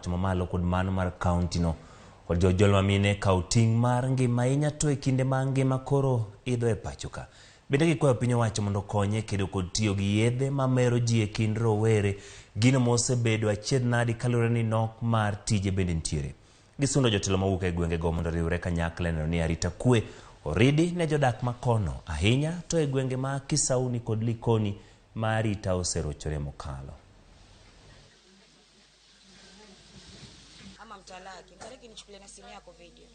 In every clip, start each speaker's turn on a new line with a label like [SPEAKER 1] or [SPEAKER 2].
[SPEAKER 1] owacho mamalo kod mano mar kaunti no. Kod jojol mamine kawo ting' mar ngima ahinya to e kinde ma ngima koro idho e pacho ka. Bende gikwayo piny owacho mondo okonye kedo kod tiyo gi yedhe mamero ji e kind rowere, gino mosebedo achiedh nadi kaluwore ni nok mar tije bende nitiere. Gisundo jotelo mawuok e gwengego mondo oriwre kanyakla e neno ni arita kwe oridi ne jodak makono ahinya to e gwenge ma Kisauni kod Likoni ma arita oserochore mokalo.
[SPEAKER 2] Ama mtalaki. Mtalaki nichukulie na simu yako video.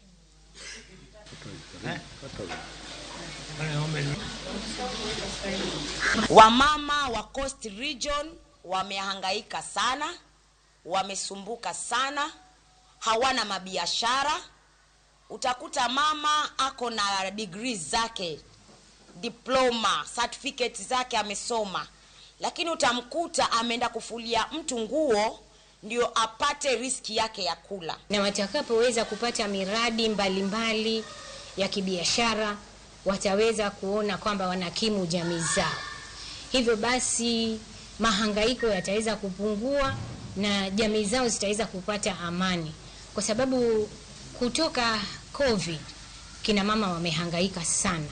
[SPEAKER 2] Wamama wa Coast Region wamehangaika sana, wamesumbuka sana, hawana mabiashara. Utakuta mama ako na degree zake, diploma, certificate zake amesoma, lakini utamkuta ameenda kufulia mtu nguo ndio apate riski yake ya kula.
[SPEAKER 3] Na watakapoweza kupata miradi mbalimbali mbali ya kibiashara wataweza kuona kwamba wanakimu jamii zao. Hivyo basi mahangaiko yataweza kupungua na jamii zao zitaweza kupata amani, kwa sababu kutoka COVID kina mama wamehangaika sana,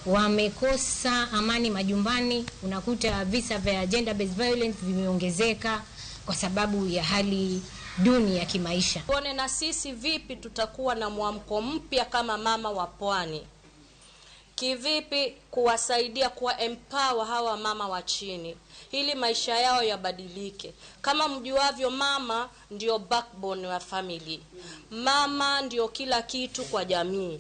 [SPEAKER 3] wamekosa amani majumbani. Unakuta visa vya gender based violence vimeongezeka kwa sababu ya hali duni ya kimaisha.
[SPEAKER 4] Tuone na sisi vipi tutakuwa na mwamko mpya kama mama wa pwani, kivipi kuwasaidia kuwa empower hawa mama wa chini ili maisha yao yabadilike. Kama mjuavyo, mama ndio backbone wa family, mama ndio kila kitu kwa jamii.